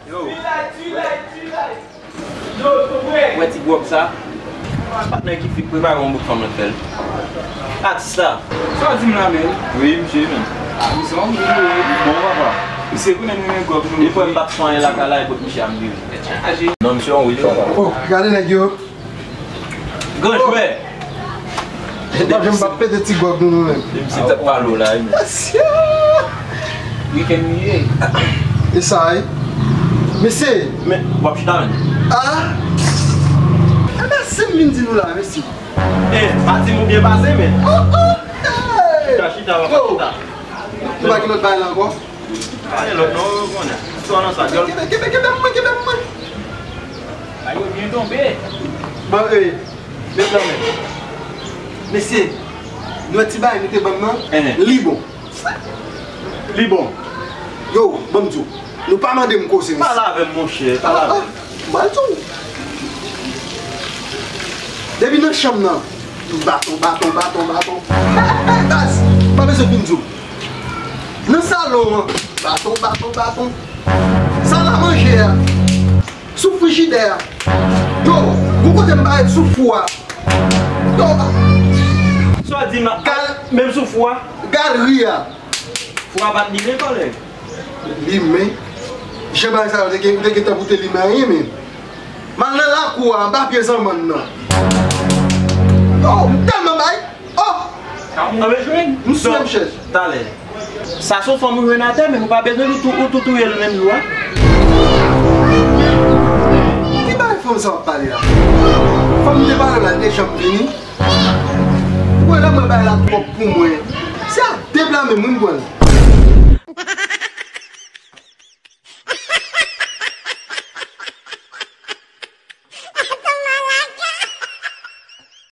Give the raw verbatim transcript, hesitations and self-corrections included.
Yo. Ou wè ti gwòg sa? Patnè ki fi k prepare yon bout fanm nan k fè l. Atis la. Sa w di m la menm? Wi, misye menm. A, misye yon gwo wi. Bon, papa. Misye konnen nou renmen gwòg nou. Li kwè m p ap fè anyen lakay la, e kot misye a m vire. Tèt chaje. Non, misye yon wi, papa. Oh, gade nèg yo. Gran jwè. Ou pa janm pa pete ti gwòg nou, nou menm. Depi se tèt pale w la, wi, men. Asya! Weekend li ye. E sa, wi. Mesye! Men, w ap chita, men. Ah! Enben, si m vin di nou la, mesye. Eh, pa di m ou byen pase, men. Oh, oh! Hey! Chita, chita, w ap chita. Nou pa gen lòt bagay la ankò? Pa gen lòt non, ou konnen. Sò nan sa, dyòl. Kenbe, kenbe, kenbe mwen, kenbe mwen. Ay, yo byen tonbe. Bon, eh, met nan men. Mesye, nou wè ti bagay nou te ban m nan, li bon. Li bon. Yo, ban m di w, nou pa mande m koze, mesye. Pale avè m, monchè, pale avè m. Ah, ah, m pral di w. Depi nan chanm nan, baton, baton, baton, baton. Baz, pa bezwen fin di w. Nan salon an, baton, baton, baton. Sal a manje a, sou frijidè a. Yo, gon kote m parèt sou fou a. Yo, sa w di m la, gal, menm sou fou a? Galri a. Fou a pa t limen, kòlèg. Limen? Jan bagay sa yo te gen, te gen tan pou te limen anyen, men. M al nan lakou a, anba pye zanmann nan. Oh, m tèlman bay. Oh! Sa w move jwenn? M sou menm chèz. Talè. Sa se yon fanm ou jwenn atè, men ou pa bezwen ou tou, ou tou touye l menm jou a. Ki bagay fanm sa w ap pale la? Fanm m te pale w la, l te janm vini. Ou wè lè mwen bay la twòp pou mwen. Se a de pla menm wi m pran l.